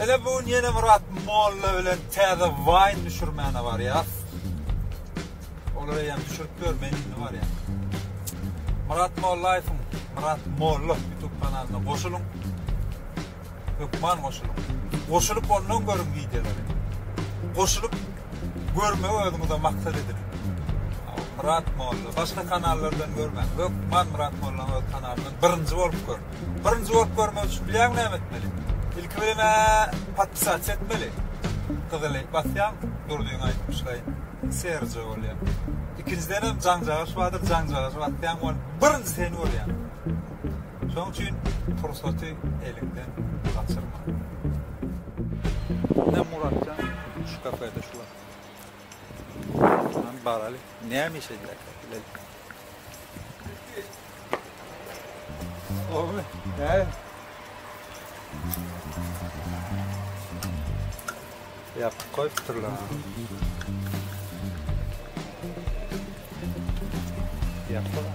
Ine bu gün ýene Myrat molla bilen täze waýn düşürmäne barýas. Olar eýýäm düşürip ýör, men indi barýan. Myrat Mollaýewiň Myrat Molla YouTube kanalyna goşulyň. Hökman goşulyň. Goşulyp ondan görüň wideolary. Goşulyp görmegi özüňize maksat ediniň. Myrat Molla. Başga kanallardan görmäň. Hökman Myrat Mollanyň öz kanalyndan birinji bolup gör. Birinji bolup görmek üçin bilýäňmi näme etmeli? Ilki bilen-ä podpisasiýa etmeli. Gyzyly basýaň, Durdyň aýtmyşlaýyn, serje bolýar. Ikinjidenem jaňjagaş bardyr, jaňjagaşy basýaň, ol birinji sen bolýaň. Şonuň üçin pursaty eliňden gaçyrma. Ine Muratjan şu kafede şu wagt. Hany baraly. Näme iş edýärkä bileli. Gowymy? Näme? Ýapyk goýupdyrlar. Ýapyk.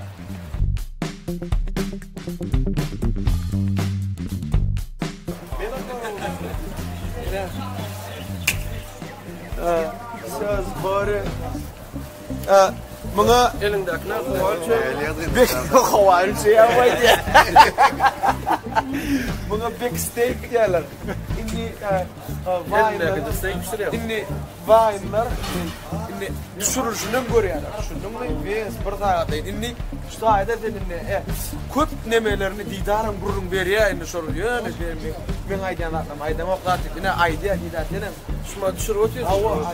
Söz bory. Muňa Eliňdäkiler howa ölçeýär. Bek howa ölçeýär diýýär. Muňa bek steýk diýýärler. Indi Elindäki steýk bişirýär. Indi waýnlar indi düşürilişinden görýärler. Düşündiňmi? Wes bir sagatlaýyn. Indi şu taýda sen indi köp nemelerini Didaram gürrüň berýär indi şol ýöne meň aýdýan zatlarymy aýdamok zat diýip ine aýdýar Didar senem. Şuma düşürip otyrsyň. Hawa.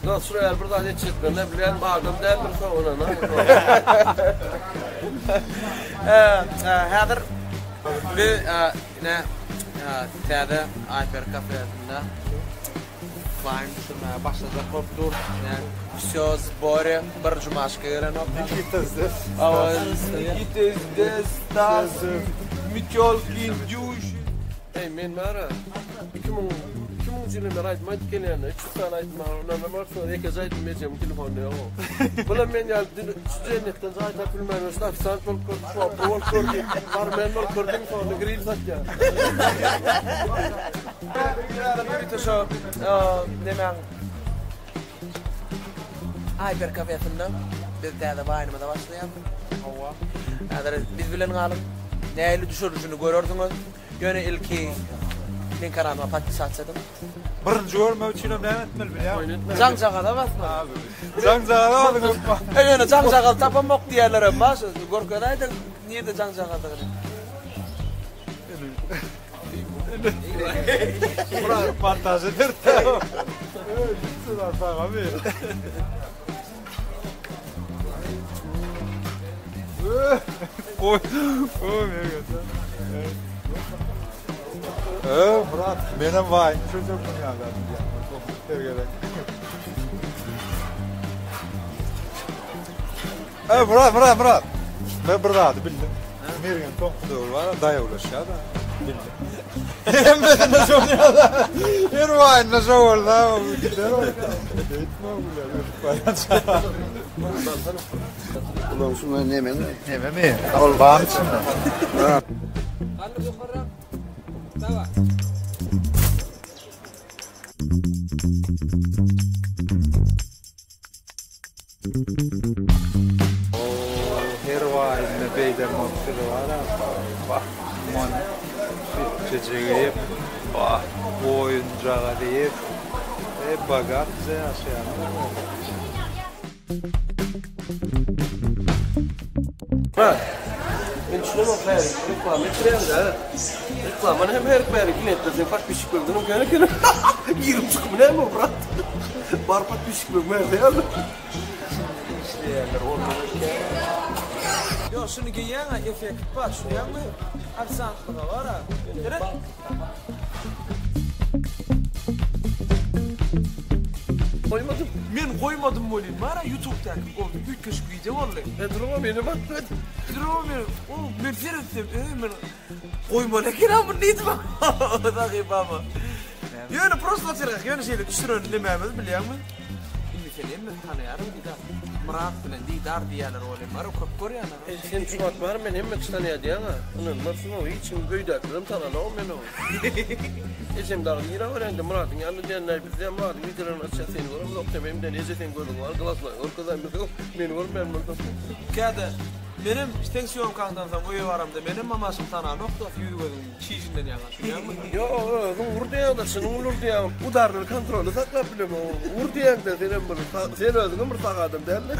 Dos şuraya bir zat etjeklerine bilýän adam däldir soňuna. Häzir biz ine täze Ayfer kafesinde wine düşürmäge başlajak bolup dur. Ine wsё zbore bir jumaşka gelenok. Nikita zdes. Nikita zdes, Stas, Metelkin, Dýuşin. Eý men bara 2000 2000-nji ýyldan bäri aýdym aýdyp gelýän-de, 300 sany aýdym bar, ondan hem artyk ýekeje aýdym ejemiň telefonynda ýok. Bulam men ýaly dün şu jennetden jaý tapyp bilmän ýörşüne ofisiant bolup gördi, şopur bolup gördi, barmen bolup gördi, iň soňunda grill satýar. Ýörite şo nemäň Aýper kafesinde biz täze waýnymyza başlaýarys. Hawa. Häzir biz bilen galyň. Nähili düşürilişini görersiňiz. Ýöne ilki meň kanalyma podpisatsa ediň. Birinji görmek üçin hem näme etmeli bilýäňmi? Jaňjagaza basmaly. Jaňjagaza basyň hökman. E ýöne jaňjagazy tapamok diýýärler hem bar. Görkezäýdiň nirde jaňjagazdygyny. Montaž eder. Goý, goý mergen. Ee, Murat, menem waýn düşürjek muny ýa-da diýýän. Her gezek. Ee, Murat, Murat, Murat. Men bir zady bildim. Mergen soňky döwür bar, daýawlaşýar-da. Bildim. Hemmesinde şol ýa-da. Her waýnda şo bolsa, gider ol. Beýtme güler, ötüp barýança. Ulan şuna neme? Nememi? Ol bam içinde. Galdyr ýokarrak. Dawa. Oo, her waýynda beýden bolupdyr bar-a. Wah, mon süýtjejigi, wah, goýunjaga diýip, e, bogat bize ýaşaýanlar. Murat, men düşünemok häli reklama etdirýäňdä. Reklamany hem her bäri kinetde sen podpisçiklerden okýan ekeniň. Girip çykyp näme o brat? Bar podpisçikler merde ýaly. Işleýänler ondan ötýär. Ýok şuny geýýäňä effekt bar düşünýäňmi? Ofisiantlyga bar-a. Seret. Goýmadym. Men goýmadym welin bar-a ýutubdaky ol üýtgeşik wideo boldy. E durma meni batma. Durma men o men seretsem e men goýmaly eken-a muny diýdim sahypama. Ýöne prosto otyrkak ýöne şeýle düşüren nemämiz bilýäňmi? Indi seni hemmesi tanaýar diýdi. Myrat bilen Didar diýýäler welin bar köp görýänler. E, sen şu wagt bar men hemme kişi tanýar diýýäň-ä. Ynanmarsyň o hiç kim öýdäkilerem tananok meni o. Ejem dagy nirä barýaň diýip Myradyň ýanyna diýende biz diýýän Myradyň wideolaryny açýas seni göremzok diýýän hem diýen eje seň gözüň bar glazlaryňy görkezäý meni görmeýän bolsaň. Käde menem seň sýomkaňdan soň öýe baramda menem mamaşym tananok dos ýüz gözüň çişinden ýaňa düşünýäňmi? Ýok özüň ur diýýäňde çynyň ur diýýäň udarnyny kontrolda saklap bilemok ur diýýäňde senem bir sen özüňem bir sag adam dälmi?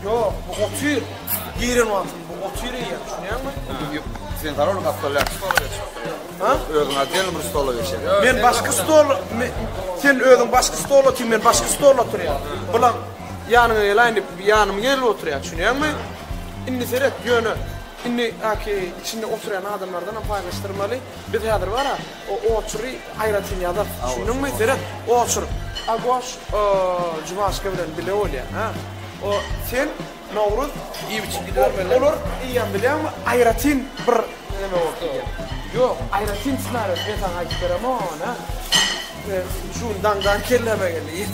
Ýok bu otyr giren wagtym bu otyr eýýäm düşünýäňmi? Sen zar ony gapdaldaky stola geç. Ha? Özüň otdelno bir stola geçýäň. Men başky stol sen özüň başky stolda otyr men başky stolda oturýan. Bular ýanyňa geläýin diýip ýanyma gelip oturýar düşünýäňmi? Indi seret ýöne indi aki içinde oturýan adamlardan hem paýlaşdyrmaly. Biz häzir bara o oçury aýratyn ýazarys. Düşündiňmi? Seret oçur Agoş Jumaşka bilen bile bolýar. Ha? O sen Nowruz iýip içip gidibermeli. Olar eýýäm bilýäňmi aýratyn bir neme bolup gidýär. Ýok, aýratyn ssenariýasy men saňa aýdyp beremok ony. Şu gün daňdan kelläme geldi.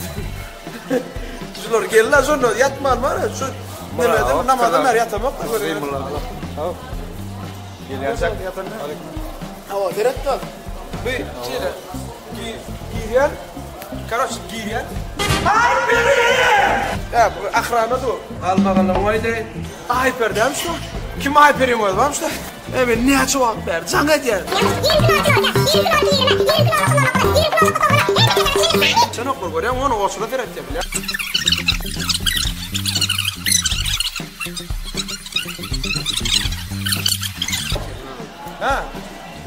Şular geldi şonda ýatman bar şu nemeden namazdan bäri ýatamok da görýän. Gelýärjek. Hawa, seret da. Bu şeýle girýän, karoç girýän. Ýa, bu ahrana dur. Galmagalyň goýdy. Aýper dämi şu? Kim Aýperiň özi barmy şu? E men näçe wagt bäri jaň edýän. Sen oklar görýäň, ony oçura seretýär bilýän. Ha.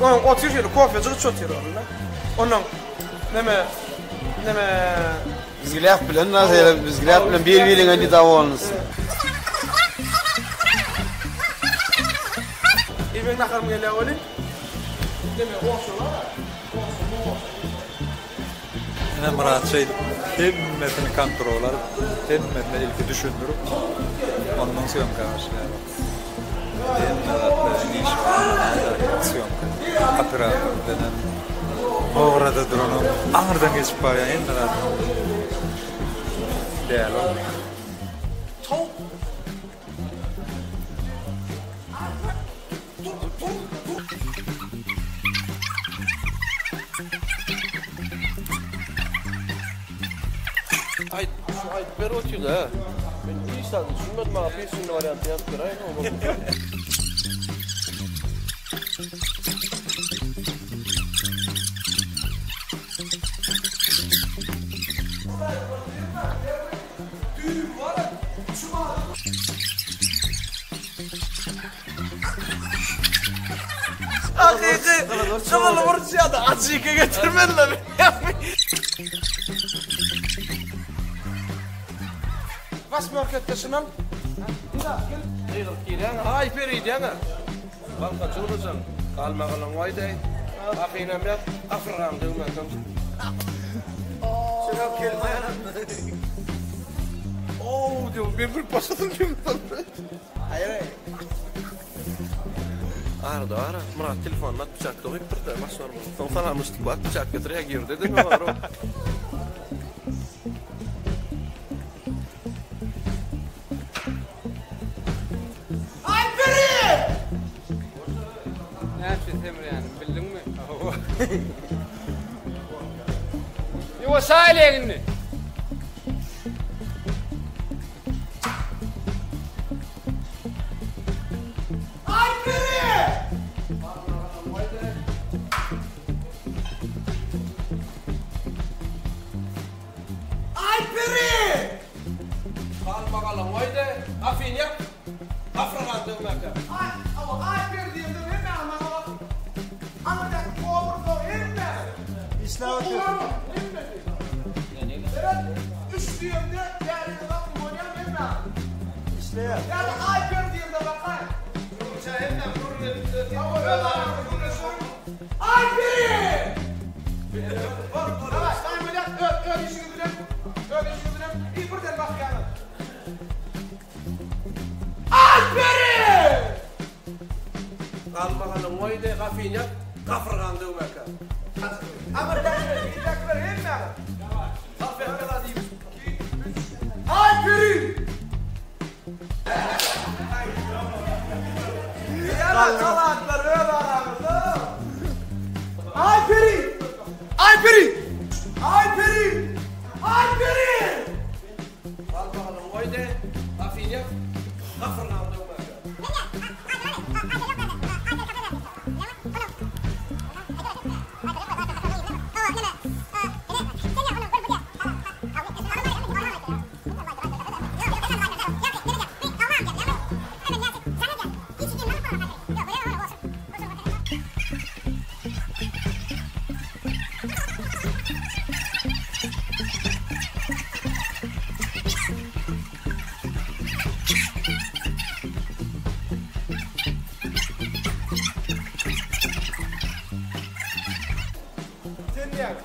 Onuň otyr şeýle kofe jygyç otyr onda. Onuň neme neme Vzglyad bilen näsele vzglyad bilen bir biriňe nedowolnysy. Iýmek naharym gelýär welin. Neme oçur bar. Ine Myrat şeýdip hemmesini kontrol alyp, hemmesine ilki düşündirip, ondan sýomka başlaýar. Hemme zat bilen iş sýomka. Operator bilenem, ograda duranam, aňyrdan geçip barýan hemme zat. Däl ol. Towuk. Aýt, şu aýdyp ber otyr-da. Men hiç zady düşünmedim, maňa pisindi warianty ýazyp beräýiň bolmasa. Hakyky gyzyl burç ýa-da ajyka getirmediler. Baş marketde şunam. Gygyryp girýäň, aý peri diýýäň-ä. Balka jurajan, galmagalyň waýdaý. Gapynam ýap, gapyrgam döwmänsoň. Şuňa kelme ýanatdy. Ow diýip, men bir başasym gelip Haýyr. Arada ara Myrat telefonyny atpyçakda goýupdyr-da, baş barmagyny. Soň salamlaşdyk, atpyçak getirýär, girdi dedim, bar. Näçe semrýänim bildiňmi? Hawa. Ýuwaşaýlyň indi. Aýperi! Galmagalyň goýdy, gapyny ýap. Gapyrgany döwmäkä. Aý, awa, Aýperi diýemde hemmäňiz maňa bakyň. Aňyrdaky kobra hemmäňiz. Işläp otyr. Hemmesi. Seret, üç diýemde bäriňiz bakyň bolýamy hemmäňiz? Işleýär. Ýa-da Aýperi diýemde bakaýyň. Öňçä hemmäň gürrüň edip. Hawa, öz araňyzda gürleşiň. Aýperi! Dawaý, daýym bolýar, öz, öz işiňiz bilen, öz işiňiz bilen, i birden bakýaňyz. Aýperi! Galmagalyň goýdy, gapyny ýap, gapyrgany döwmäkä. Aňyrdakylar, ildekiler hemmäňiz. Salfetka zat iýip. 2, 3. Aýperi! Ýa salatlar öz araňyzda. Aýperi! Aýperi! Aýperi! Aýperi! Al bakalym goýdy. Gafyny gafyrgany döwmäge. Sen diýýäň,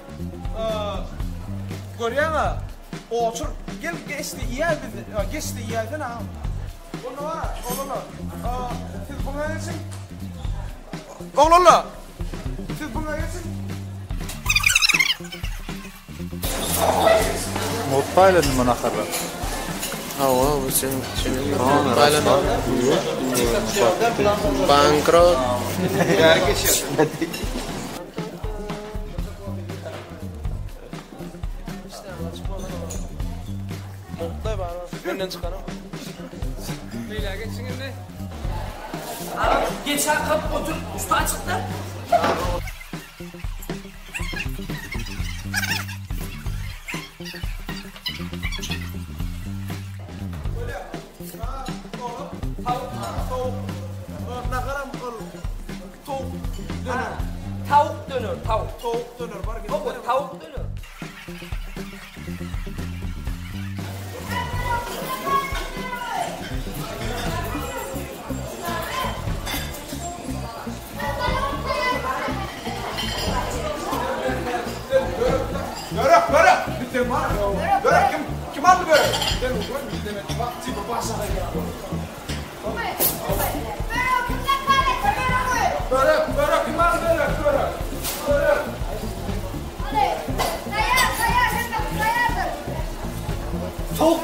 görýäň-ä, oçur, gel geç-de iýäý bizi, geç-de iýäýsene, agam. Onda bar, oglanlar, siz buňa geçiň. Oglanlar, siz buňa geçiň. Mugt paýlandy bu naharlar. Hawa, bu sen paýlandy. Bankrot. Mugtlaý bar, menden çykanok. Beýle geçiň indi. Agam geç akyp otur üstü açykda. Tawuk döner tawuk. Towuk döner bar. Tawuk döner. Börek, börek. Bizden bar. Börek kim? Kim aldy börek? Sen gör, bizden bak, tipi başa Börek, börek kim aldy börek, börek. Börek. Towuk.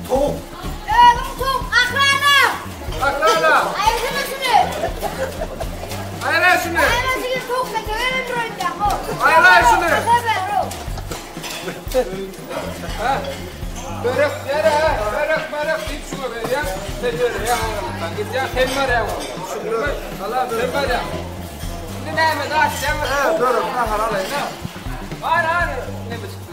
Towuk. Akrana. Aýra şuny. Aýra şuny. Börek ýere, börek börek diýip şuňa berýän. Sen berýän oňa. Gidýän sen barýaň oňa. Düşündüňmi? Allah sen barýaň. Indi näme daşýaň? He, börek nahar alaýyn ha. Bar, bar. Näme çykdy?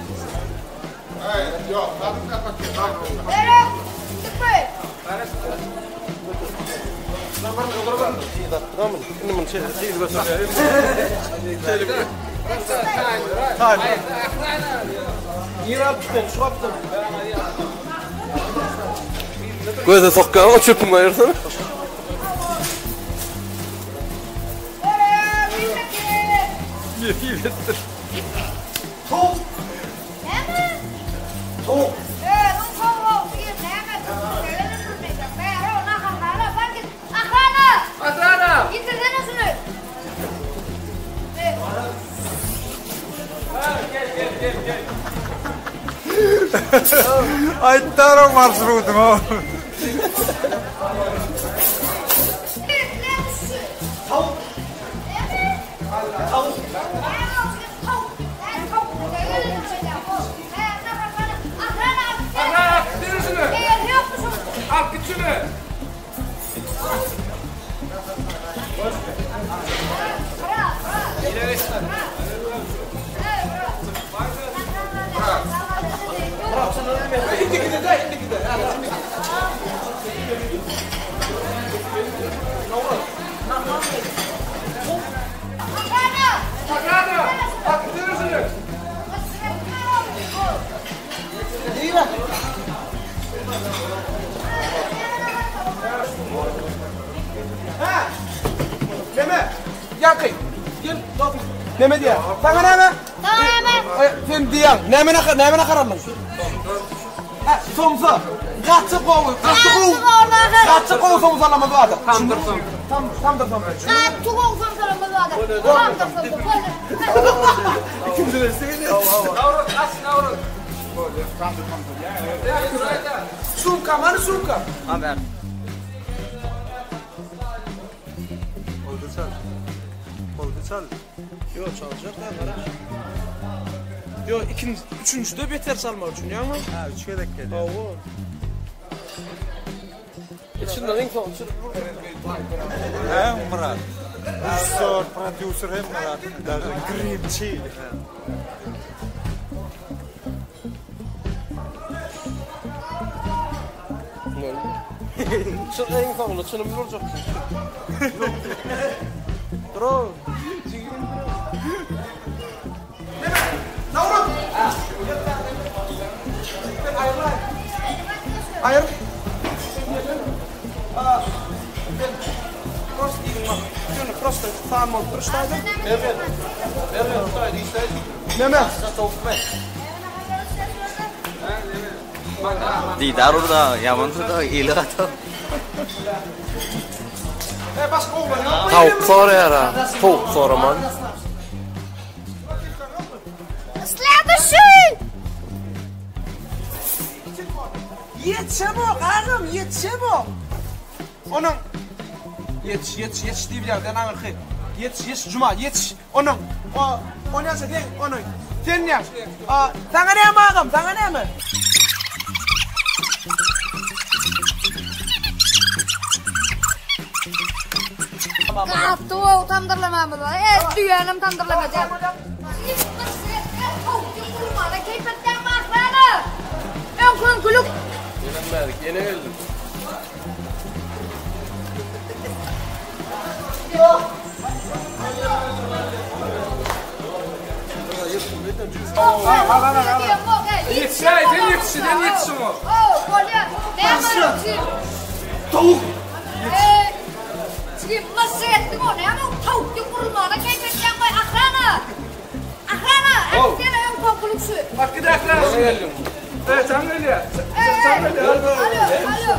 Göze sokýan o çöpüňi aýyrsana. Nesip etdir. Akrana. Getirsene şunu. Gel gel gel gel. Aýtdara marşrutyň o. Akrana gitdir şuny. Al git şuny. Indi gide de, indi gide. Akrana. Al gitdir şuny. Ha. Neme? Ýaňky. Gel, dostum. Neme diýýär? Saňa näme? Ay, sen diýýäň. Näme nahar, näme nahar aldyň? Ha, somsa. Gaty gowy, gaty gowy. Gaty gowy somsalamyz bardyr. Tamdyr somsa. Tam, tamdyr somsa. Nawruz aç Nawruz. Sumka, many sumka. Ha ber. Oldy çal. Oldy çal. Ýok, çaljak da garaş. Ýok, ikinji, üçünjide beter çalmak üçin, ýaňy. Ha, üç gezek gelýär. Hawa. İçinden iň soň Hem Murat. Rejissor, prodýuser hem Murat. Daže grimçi. Çyn iň soňunda çynym boljakdy. Bro. Nawruz. Aýyr. Prosta diýdim bak. Ýöne prosta san bolup dur ştaýda. Ber ber. Ber ber ştaýda işleýin. Neme? Didar urda, ýaman turda, eli gaty. E başga oglan ýok. Tavuk soraýar ha. Tavuk soraman. Следующий! Ýetişemok agam, ýetişemok. Onuň ýetiş, ýetiş, ýetiş diýip ýerden aňyrky. Ýetiş, ýetiş Juma, ýetiş. Onuň o onýança sen ony sen näme? A, saňa näme agam, saňa näme? Gaty gowy tamdyrlamamyz bar. E, düýänem tamdyrlamajak. Öňküňkülük. Gelenmedik, ýene geldim. Ýetişäý, sen ýetiş, sen ýetişiň ol. Tavuk. Çigim nasıl ettin o? Ne o tavuk diýip gurulmana keýp etýän goý ahrana. Ahrana, äkitsene öň köňkülük şu. Bak gidäkler. Ýene geldim. Evet, sen gelýär. Alo, alo.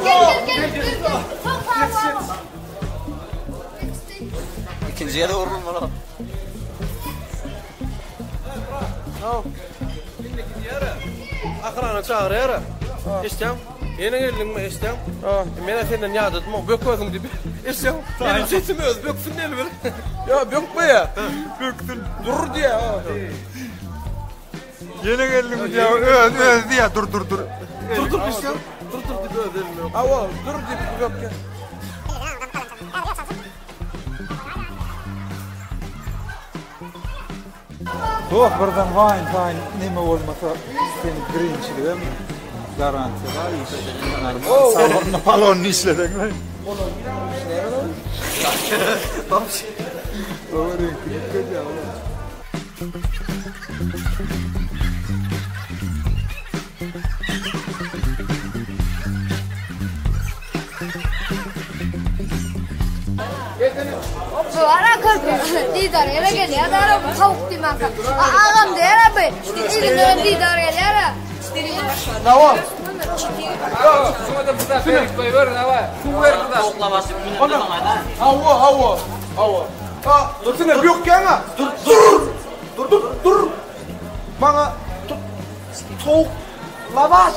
Gel gel gel gel. Çok sağ ol. Ikinji ýere urulmaly. Ahrana çağırýar. Eşitýäň? Ýene geldiňmi eşitýäň? Men senden ýadadymy, bökmesin diýip. Eşitýäň? Benim sesim öz böksün diýeli bir. Ýa bökme ýa. Böksün. Dur diýä. Ýene geldiň diýä, öz öz diýä, dur dur dur. Dur dur eşitýäň? Dur dur diýip öz elini. Hawa, dur diýip bökýä. Dost birden wine wine neme bolmasa seni grimçiligem garantiýa bar işe. Salonda palon işleseň. Doğru renkli gelýär oğlum. Ara körpe didar ýere gelýär, ara tavuk diýmän. Agam diýär abi. Ýigitler didar gelýär. Nawaz. Şuna da bu da berik goýber, nawa. Suw ber bu da. Hawa, hawa. Hawa. Ha, dursana bökýäň ha. Dur, dur. Dur, dur, dur. Maňa tut towuk lavaş.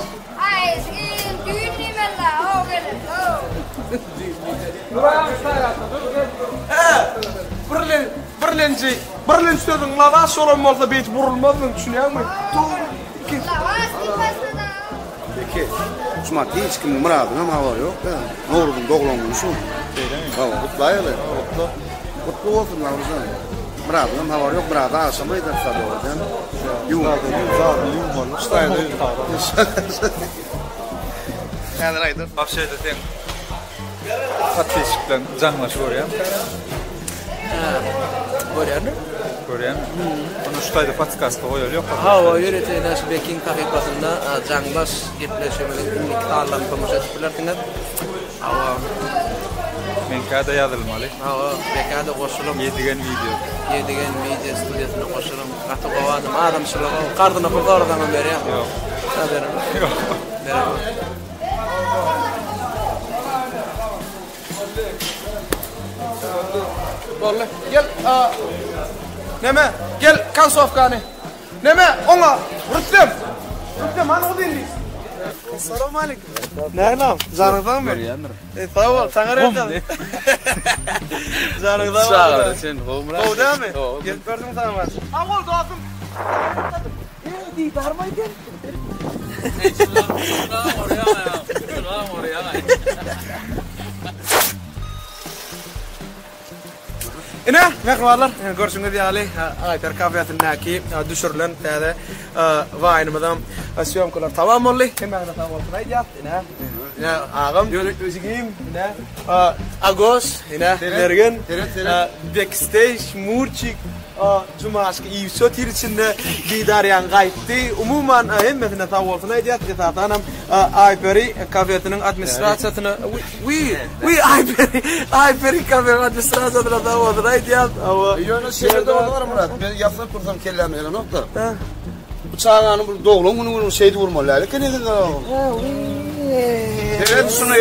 Ay, sikin düýn diýmeli. O gelin. O. He. Birlen, birlenji, birlenji sözüň lavaş bolan bolsa beýt burulmazdyň, düşünýäňmi? Towuk iki. Lavaş diýmesene. Peki. Şumat hiç kimin Myradyň hem habary ýok. Da. Nowruzyň doglan günü şu. Hawa, gutlaýaly. Gutla. Gutly bolsun Nowruzdan. Myradyň hem habary ýok. Myrady agşam aýdar sadowdan. Ýuwmaly, ýuwmaly. Häzir aýdar. Wapşe-de sen podpisçikleň jaňlaşy görýäň. Görýärmi? Görýäň. Onu şu taýda podkastda goýaly ýok. Hawa, ýörite Naş Bekiň sahypasynda jaňlaş gepleşigimiziň indiki sanlaryny tomaşa edip bilersiňiz. Hawa, Meňkä-de ýazylmaly. hawa, Beka-da goşulyň. Ýedigen video. Ýedigen media studiýasyna goşulyň. Gaty gowy adam, adamçylygy, kardyna pul sorasaňam berýär. Ýok. Ha, beremok. Ýok. Beremok. Boldy. Gel. A. Neme, gel konsowkany. Neme, oňa, Rüstem. Rüstem, hany uzyn diş. Salam aleyküm. Nähili? Janyň sagmy? Görýändir. E, sag bol, saňa rehnet. Janyň sag Çagara sen gowy Gowy dälmi? Gelip gördüň saňa. Sag bol dostum. Ey, didarmy eken? Ine, mähribanlar, görşüňiz ýaly, Aýper kafesindäki düşürilen täze waýnymyzam sýomkalar tamam boldy. Hemmäňize sag bolsun aýdýas. Ine, ine agam, jigim, ine Agos, ine Mergen, Backstage, Murçik, Jumaşky iýip otyr içinde, Didar ýaňy gaýtdy. Umuman, hemmesine sag bolsun aýdýas. Esasanam Aýperi kafesiniň administrasiýasyna Wiý, wiý, Aýperi, Aýperi kafeniň administrasiýasyna sag bolsun aýdýas. Hawa. Ýöne şeýle-de boldy Murat, men ýassyk tursam kelläm gelenok-da. Bu çaganyň bir doglan güni günü şeýdip urmaly däl eken elinde. Seret şuny,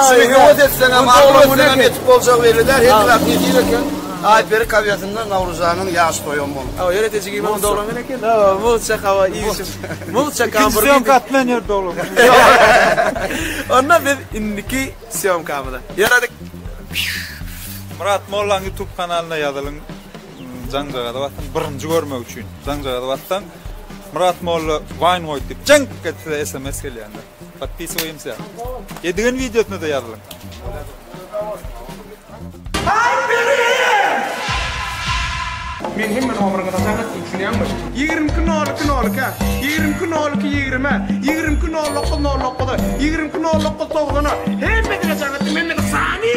şuny höwes etseňem, arzuw etseňem ýetip boljagy belli däl. Her zat nesip eken. Aýperi kafesinde Nowruzjanyň ýaş toýam boldy. Hawa, ýörite jigimem doglan güni eken. Hawa, mugt hawa, iýişip. Mugt çakan bir. Syýomka atman ýör doglan güni. Onda biz indiki syýomkamyza ýöredik. Myrat Mollaň YouTube kanalyna ýazylyň. Jaňjagazy basyn birinji görmek üçin jaňjagazy bassaň Myrat molla waýn goýdy diýip jaňk edip size sms gelýändir. Podpisywaýmsya. Ýedigen wideosyna-da ýazylyň. Men hemme nomeriňize jaň etdim düşünýäňmi? 22 02 02 22 02 20 22 09 09 22 09 90 hemmesine jaň etdim hemmesi sany.